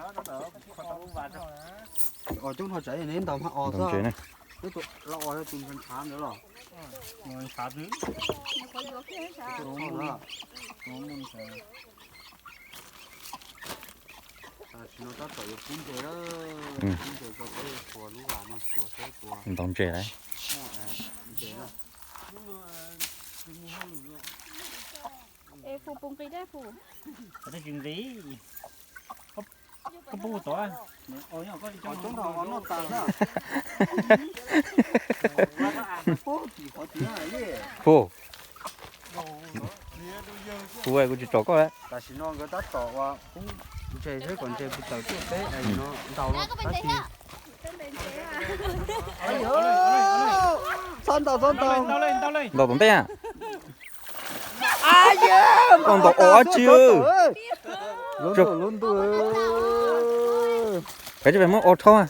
Os coob dhau tsam neb ntaus mas os xwb. Neb tus los os tus ntshav ntshav ntawd los. Ntshav xwb. Tam sim no tab tom yuav pub ntses lawm, pub ntses rau peb xyuas lub vas no xyuas saib puas. Ntaus ntses lawm. Ntses na. Es Fus pus nqis dab Fus. Tsis nqis. Koj pub tod. Os coob dhau os noj tas na. Pub tim qhov tid na. Fus. Kuv kuv tsis tsom koj. Tam sim no nkawd tab tom ua pub ntses seb kom ntses puas tawm tuaj peb no ntaus no tab sis. Txhob ntaus, txhob ntaus. Ntaus tom ntej. Koj ntaus os dab tsi? Lub ntuj, lub ntuj. Kav tsij pais muab os rhaub.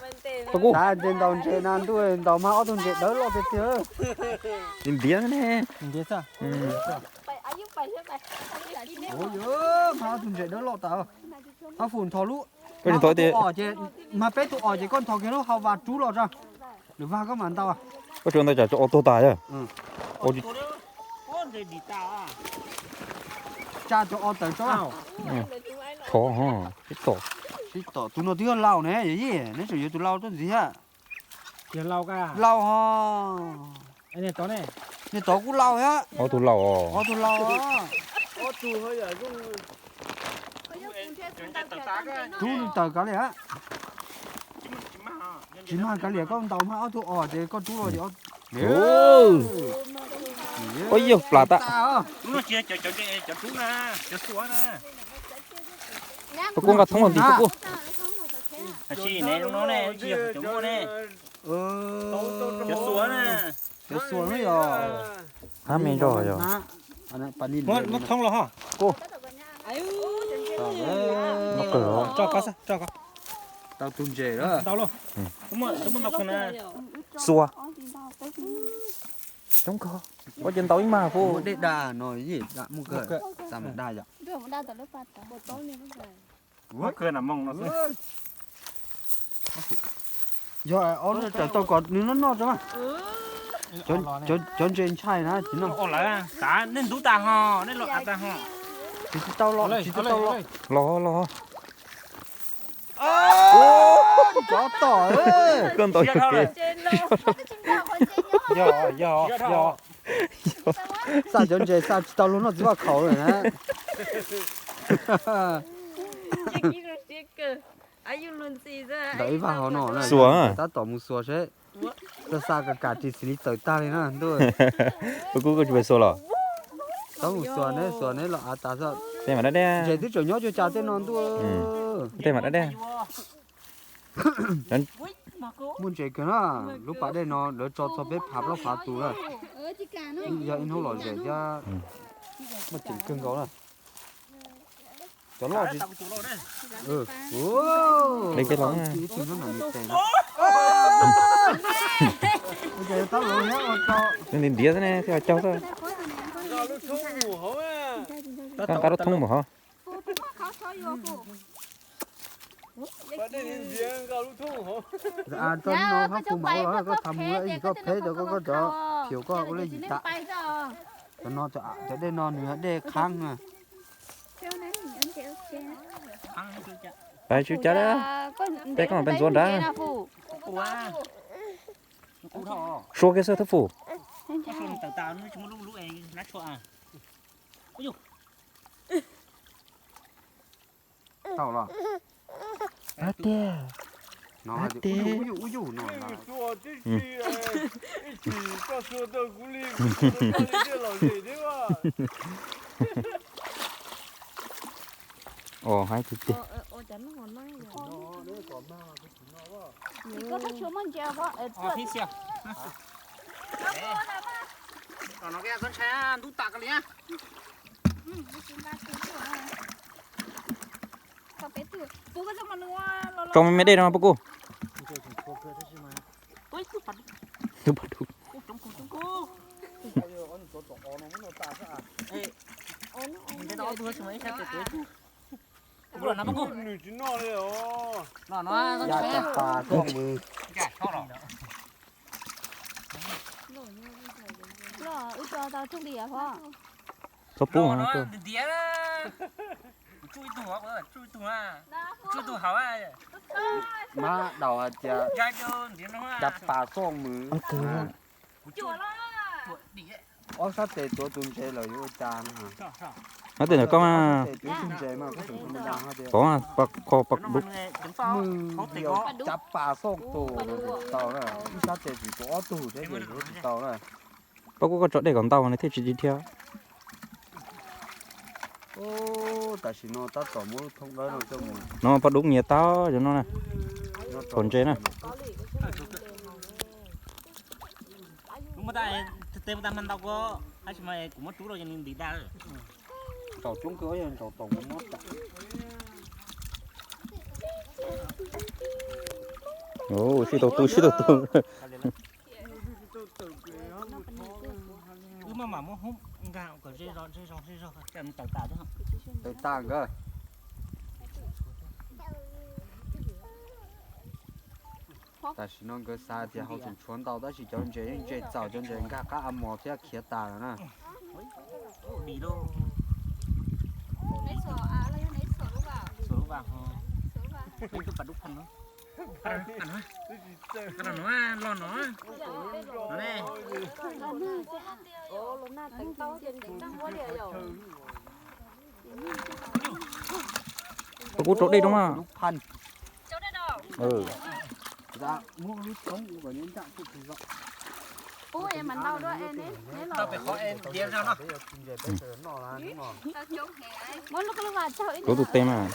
Tab ntses ntaus ntses na ntuj, ntaus mas ob tug ntses dawb loj tiag tiag. Ntiav ne. Mas ob tug ntses dawb loj tas. Ob Fus nthos lub. Koj tsis nthos tias os ces, mas peb tus os ces koj nthos kiag lub hau vas rub los tso. Lwm vas koj mam ntaus. Koj tsuas ntaus tsam cov os tuag tas yog. Tsa cov os tawm tso. Thov, sib tom. Sib tom, tus no twb yog laus ne, yog yij, neb tseem yuav tus laus tuaj ntxiv thiab. Laus ho. Niag tod kuj laus thiab. Ob tug laus os. Ob tug laus. Rub nws tawm kav liam. Tsis mag kav liam, koj ntaus mag ob tug os ces koj rub los ces. Ua yog plam tas. Koj kuj nqa thoob los ntis koj kuj. Cov xuas na yog. Hab me nrog yog. Muab thoob los ho. Tau tus ntses lawm. Xuas. Coob kawg. Ua ces ntaus ib mag puas. Dej da no, da muaj kawg, xa mus da yom. Yog ob lub tawm tau kom nws noj noj tso mas. Cov ntses ntshai na tsis noj. Lawv tav nej ntub tas ho, nej los av tas ho. Tsis tau los, tsis tau los. Los los. Cov tom. Koj ntaus yog kev. Yog, yog, yog. Xa cov ntses xa tsis tau luag noj txiv vaj khaum lawm na. Ntawm ib vaj hauv no na. Xuas. Tab tom mus xuas seb. Txawj xa kam kam ris xws li tawm tag li na ntuj. Koj kuj koj tsis pais xuas los? Txhob mus xuas neb, xuas neb los av tas xwb. Tej mas dab dab. Ntses twb tseem nyob cuag cas tej no ntuj. Tej mas dab dab. Muaj ntses kawg na, lub pas dej no lawv tso txog peb phav plaub phav tus lawm. Yog ib hnub lom zem thiab muaj ceem kawg nkaus na. Cov loj tsis. Ntiav xwb ne, thiaj caug xwb. Koj nqa lub thoob mus hov. Txhob no hab fu maum los koj thav mus ib koj phem rau koj, koj cov phium koj ua le yim tas. Cov no, cov dej no nws dej qhaab na. Pais tsw cas lawm, peb koj mam pais ntxuav nrad. Sua kiag xwb thab fum. Tau los. Ab tiag. Ab tiag. Os haib tiag tiag. Tso me me dej no puab kuj. Tub pov dub. Nws tsis noj li os. Yaj caj pas tuaj mus. Wb tso tau tshooj diam hov. Txhob pub mas. Mas daus hais tias caj pas tuaj mus. Ob sab tes tuav tus ntses lawm yuav ua cas no. Ob tes ntawm koj mas. Tus ntses mas koj tseem tus me das hais tias, kho pa dub. Caj pas tuaj mus tsis tau na, ib sab tes tseem tuav ob tug thiab ces yuav tsis tau na. Pab kuv koj tso dej kom ntau nws thiaj tsis dhia. Tam sim no tab tom muab lub thoob dawb no coj mus. No pab dub nyias tau cov no na. Thaum ntses na. Tau coob kawg, yog ntsaum tom mus mob tsam. Sib tau tu, sib tau tu. Wb maj mam muab hoob nkag kom ze zog ze zog ze zog, tawm tas thiab. Tawm tas nkawd. Tam sim no nkawd xav tias hauv tseem tshuav ntau tab sis cov ntses yeej ntse txaus, cov ntses nkag qab a mos thiab khiav tas lawm na. Koj kuv rau dej rau mas. Muab lub koj lub vas tsaug ib. Tuav tus tes mas.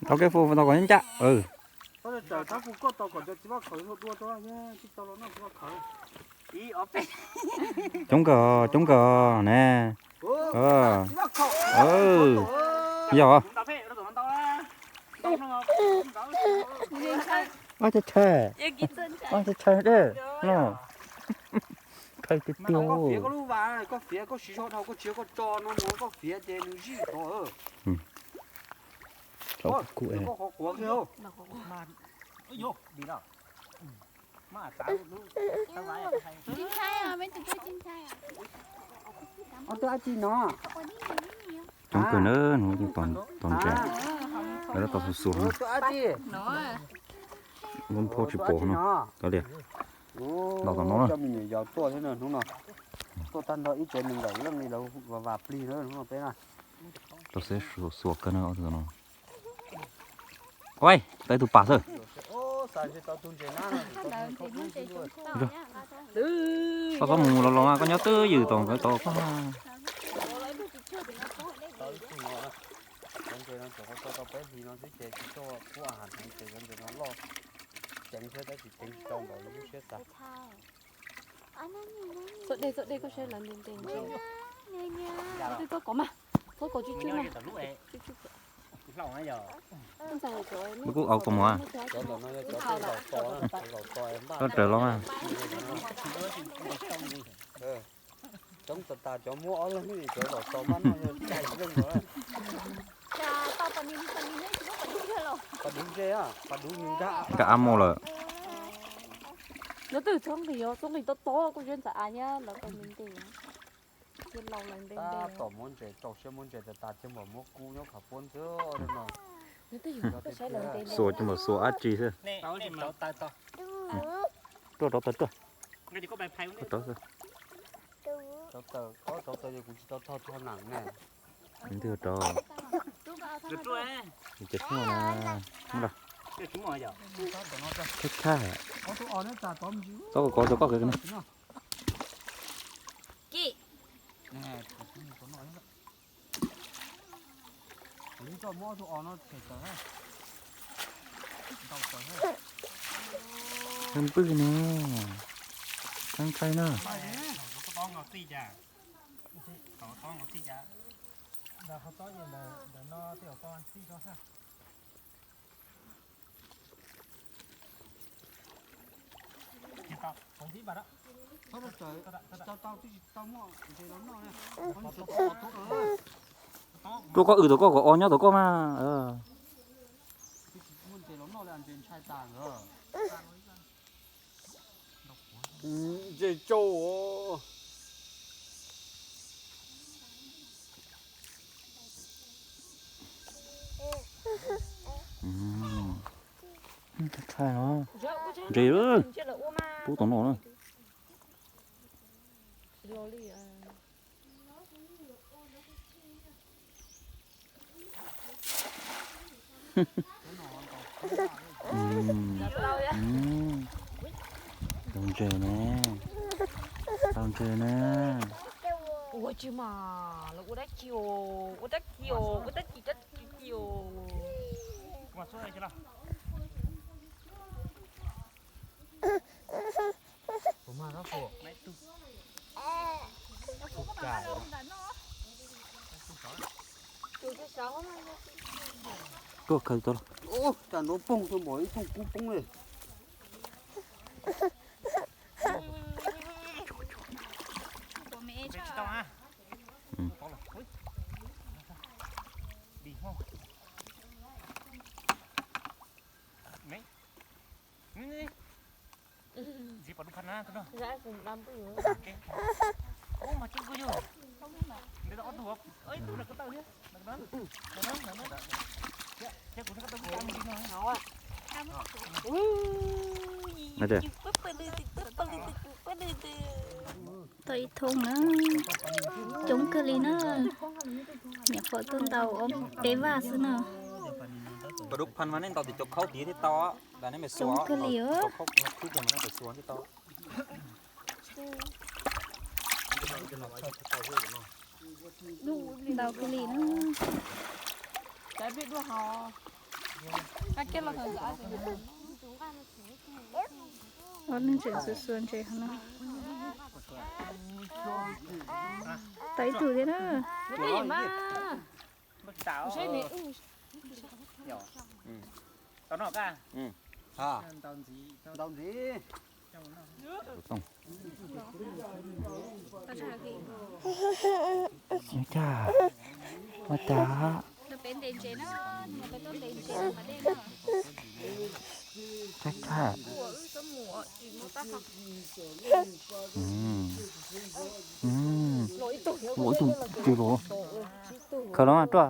Rau kev fu tau kom ncaj. Coob kawg, coob kawg ne. Yog. Ua chaw chaw, ua chaw chaw dej no. Khaws tiag tiag. Koj fiav koj lub vas, koj fiav koj siv zog dhau, koj tsis yog koj tso no mus koj fiav ces nws zij tod. Thaum kuv Ob tug dab tsi no? Coob kawg na, hnub twb tos ntses, lawv tab tom xuas xuas na. Lub nphau tsis pom no, kav liam. Los tom no na. Coj me nyuam yaus tuaj thiab na hnub no. Tuaj tag nrho ib tsev nees nkaum leej li lawv vam plig na hnub no peb na. Tau xeb xuas xuas kawg na ob tug no. Ua, tau ib tug pas xwb. Koj txhob mus los los mas, koj nyob twj ywm tom nkawd tod koj. Cov ntses no tsuas tau peb hlis no xwb ces tsis tau pub a has heev ces cov ntses no loj ceev thiab tab sis ceev tsis tau npaum li lub siab xav. Txhob dej, txhob dej, koj saib lawv ntes ntes ntses. Twb txhob kov mas, txhob kov tswb tswb mas. Lub kub au kov mus. Koj raws los mas. Coob tas tas cov muab ob leeg cov zaum tau mab noj yog cai leej no. Pas duv ze, pas duv nws nkag. Nkag a mo lawm. Nyob twj txhob nqis, txhob nqis tob tob, kuj ziab ntxawm av thiab lawv tau ntes ntes. Tab tom muab ntses, rau siab muab ntses tas tas thiab npaum muab kub nyob qhov puab ntxwb no. Xuas ces npaum xuas dab tsi xwb. Tuaj rauv taws tuaj. Rauv taws, rauv taws ces kuv tsis tau tog tog nam ne. Twb rauv. Ces tshuaj na, tshuaj tshaj. Txhob kov, kov kov. Npwj ne, txhob ntshai na. Ntawm qhov tob ces ntawm no tej zaum tau txij tau sab. Tau tau twb tsis tau muaj ntses los noj. Rau koj, wb tau koj kom o nyob tau koj mas. Twb tsis muaj ntses los noj li, ntses ntshai tas lawm. Ntses tsau. Ntses, pub tom no na. Tau ntses ne, tau ntses ne. Ua tsis mas los ua dab tsi os, ua dab tsi os, ua dab tsi dab tsi os. Tuaj khaws tau los. Ua cas nrov poob tuaj npaum ib thooj kub poob li. Tau ib thooj na, coob kawg li na, nyuam qhuav tuaj ntau ob peb vaj xwb na. Pas dub phas mas nej ntaus tim cov khaub tid thiaj tau, tas nej mus xuas, coob kawg li os. Ntau kawg li na. Ob leeg tseem xuas xuas ntses hov no. Tau ib tug thiab na. Ua cas, ua cas, ua ib tug tsis los. Khaws los mas Ruaj.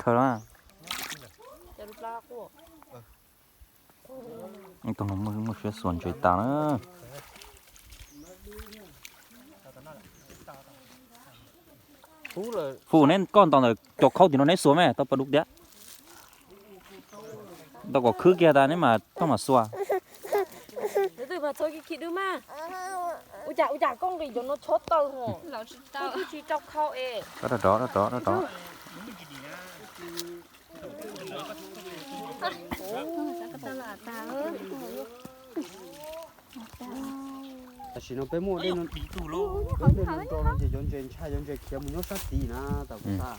Khaws los. Tus no muaj siab xuas ntses tas na. Fub, neb koj ntaus ntawm cov khaub tim no neb xuas me tau pas dub tiag. Ntau kom khwb kiag tas neb mas koj mam xuas. Ua cas koj nqis cov no chob taw ho? Kuv twb tsis rau khau es. Rov rov rov rov. Tam sim no peb muaj dej no, peb dej no rau no ces cov ntses ntshai cov ntses khiav mus nyob sab tid na, tas kuv xav.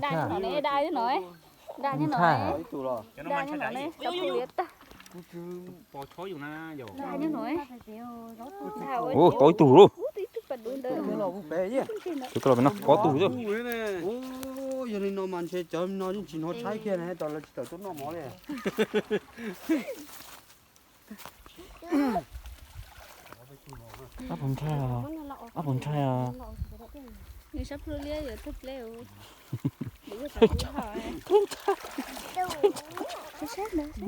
Daj nyob no ne, daj nyob no, daj nyob no. Daj nyob no ne, cov pum liab tag. Daj nyob no. Ua tau ib tug lauj. Tus ko los pem no pov tug xwb. Yog li no mas ntshe cov no yeej tsis hnov tshaib kiag na, tas lawv tsis tawm tuaj noj mov li. Ob puas ntshai os, ob puas ntshai os. Nws sab plhu liab yuav tawg pleb.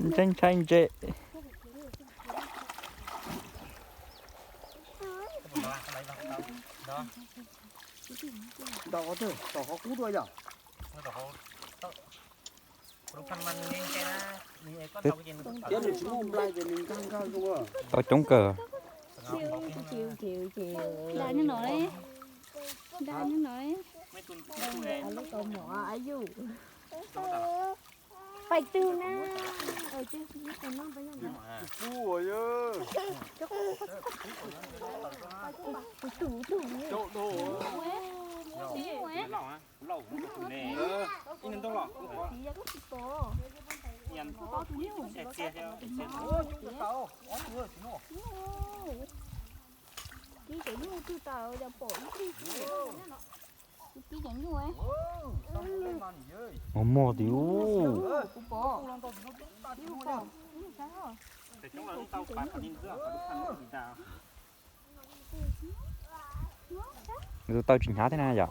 Ntshai ntshai ntse. Ntaus qhov twg, ntaus qhov qub dua yom? Tau coob kawg. Daj nyob no, daj nyob no. Pais twg na? Tus pub yog. Ua mog tiag. Tus taw tsis hnyav thiab na yom.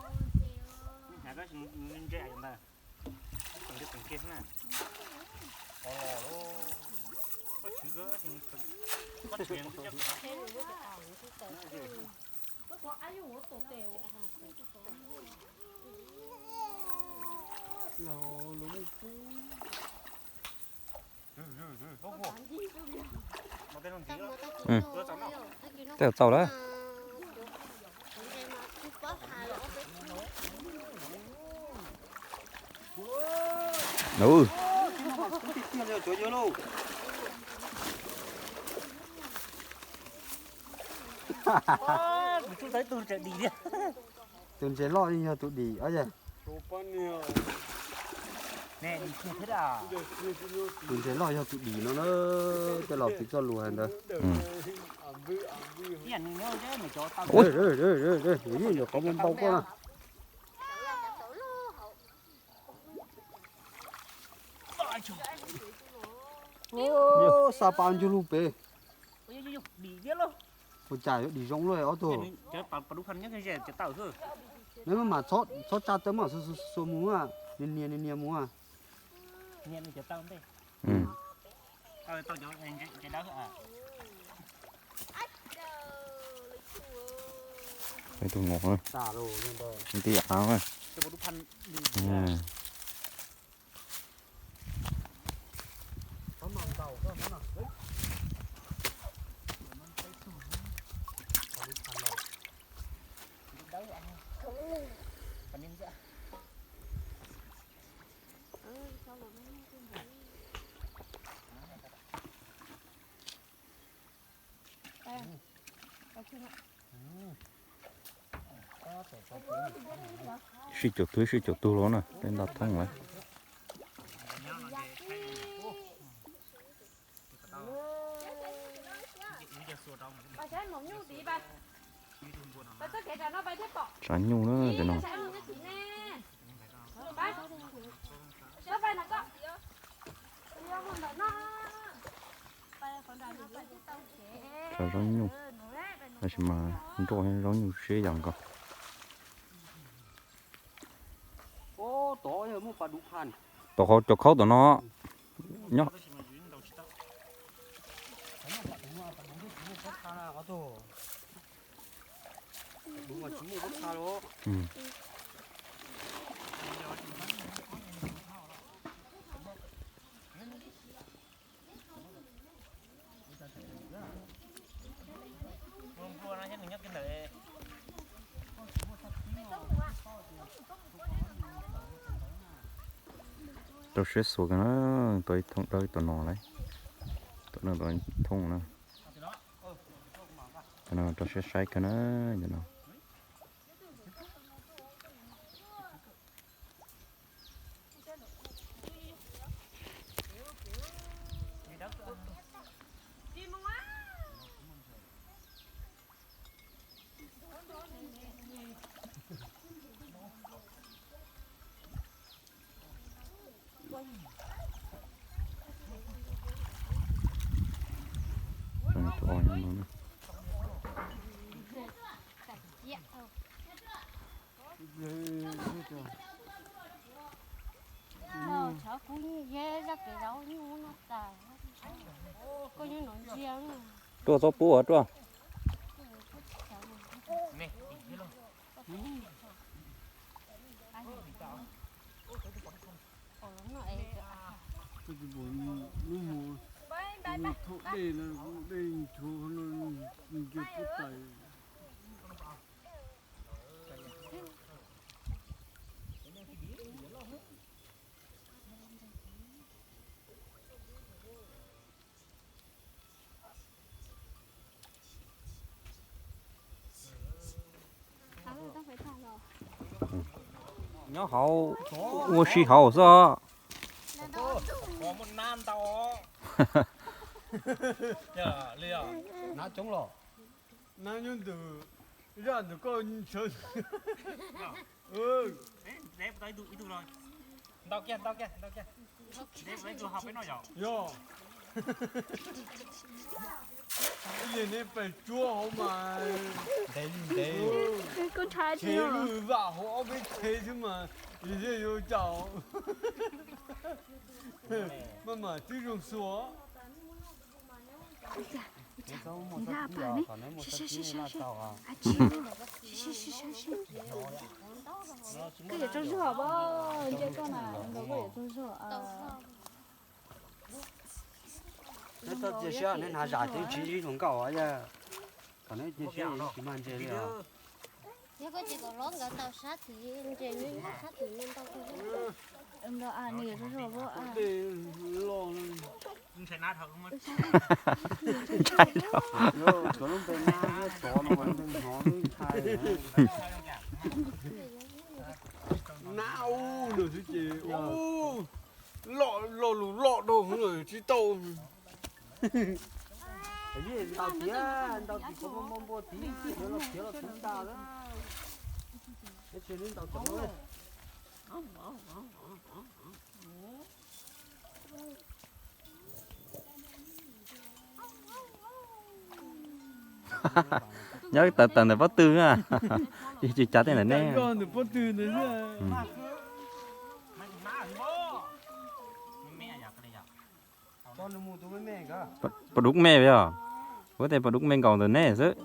Tej zaum txaus lawm. Tus ntses loj yog tus dim os. Tus ntses loj yog tus dim no na, tej laus piv txoj lus hais ntawd. Yeej nyuam qhuav mus npau koj na. Xa pas ncug lug pem. Ua cas yuav dim zoo luaj ob tug. Neb mas txhob tsa tawm mas xuas xuas mus, nias nias nias mus. Tus ngos nti av. Sib caum tug, sib caum tug los na, peb nta thoob lawm. Tsav nyuj na cov no. Tsav zaub nyuj, tab sis mas nroj zaub nyuj siab yam nkaus. Tom qhov cov khaub tom no nyob. Rau siab xuas kawg na, tau ib thooj dawb tom no lawm. Tom no tau ib thooj na. Cov no rau siab saib kawg na, cov no. Ruaj, txhob pub os Ruaj. Thauj dej no, dej nchuav no, nce puab tais. Nyob hauv, ua si hauv xwb. Nab nyob ntawm, zaj ntawm koj. Yog, ib yam li pem tsuab hauv mas, ntev li ntev, tshe lwj vam hauv ob peb tshe xwb mas, yog yuav cas maj mam twb zoo xua. Koj yuav tsaug zog pab, ntshe koj na, koj yuav tsaug zog. Neb txhob cia siab, neb hnav zam ces tsis ib hluas nkauj os. Kom neb cia siab tsis mag ntses li os. Yog koj ces kom hlob nkawd ntaus sab tid, ntses nws nyob sab tid nws ntaus. Nws yuav tsaug zog pab. Cov lub npe nab thiab tsov no mas ntseeg hnov ntxhais. Nab ub no xwb ces, ub, loj, lo lus loj dhau hwv lawm tsis tau. Ntaus tiag, ntaus tim kuv muaj npua tid, khiav los khiav los txhub tas lawm. Neb tsis neb ntaus cov no. Nyob tawm tawm ntawm pob tw na. Tsis cav tej ntawm nej. Pos dub me yog, ua tej pos dub me nkaus ntawm nej xwb.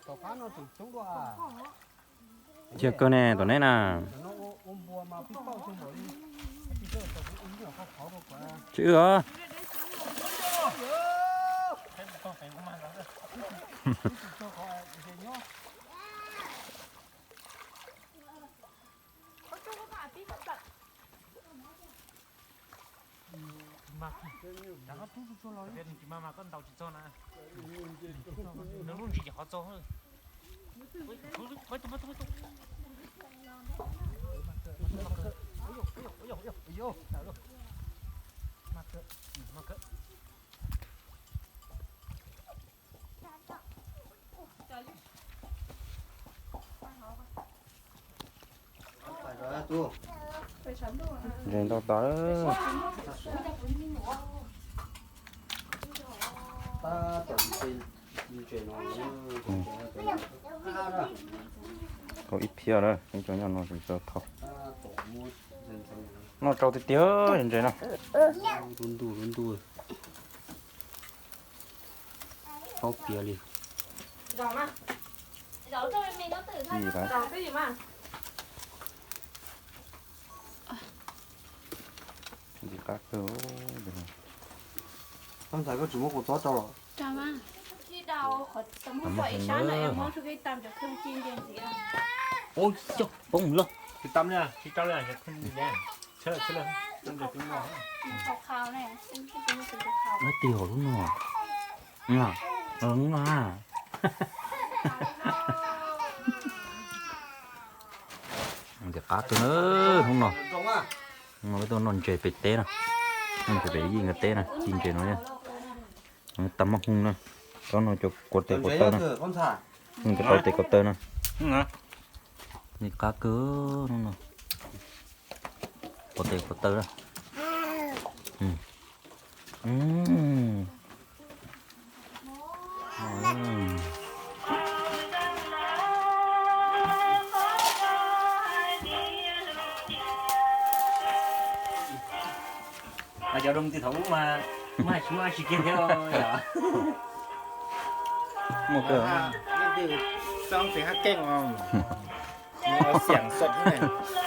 Tom qab no tseem coob dua. Ciaj kawg ne tom neb na. Tsis wb os. Ntses ntau tas. Tau ib phiab lawm, ib co nyob no tseem tshuav thaum. Noj tsau tiag tiag ntses no. Paub piav li. Ntxim qab kawg. Koj ntxhais koj tsis muab kua txob rau los? Ua coj poob lawm. Tig hauv lub no. Ntxim qab kawg na hnub no. Hnub no peb tuaj noj ntses pem teb na. Noj ntses pem yij nkawd teb na, ci ntses no. Tag maj hwj na. Tsob no cov kua tes kua taw na. Cov kua tes kua taw na. Ntxim qab kawg hnub no. Kua tes kua taw na. Cov rau mus twg thaum ub mas muaj hais tsis muaj dab tsi kiag thiab yom. Muaj kawg. Txob tseem haj keej os. Xiam xom,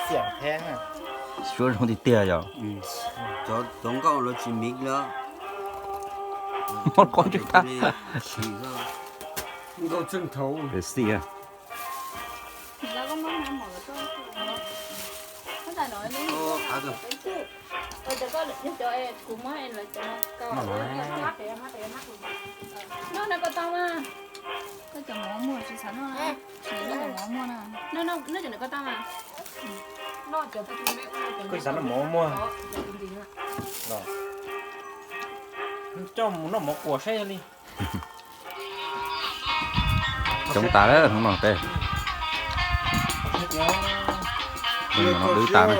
xiam theeb. Suab zoo tiag tiag yom. Cov nkauj lawv tsis miv li. Muab qhov ntsej tag. Nkauj tseej thaum. Xij. Noj no koj tau mas. Koj cov mov muag tsis xav noj, noj cov mov muag na. Koj xav noj mov muag. Coj mus noj mov quas saib yog li. Coob tas lawm hnub no tej. Hnub no dwb tas na. Noj qab.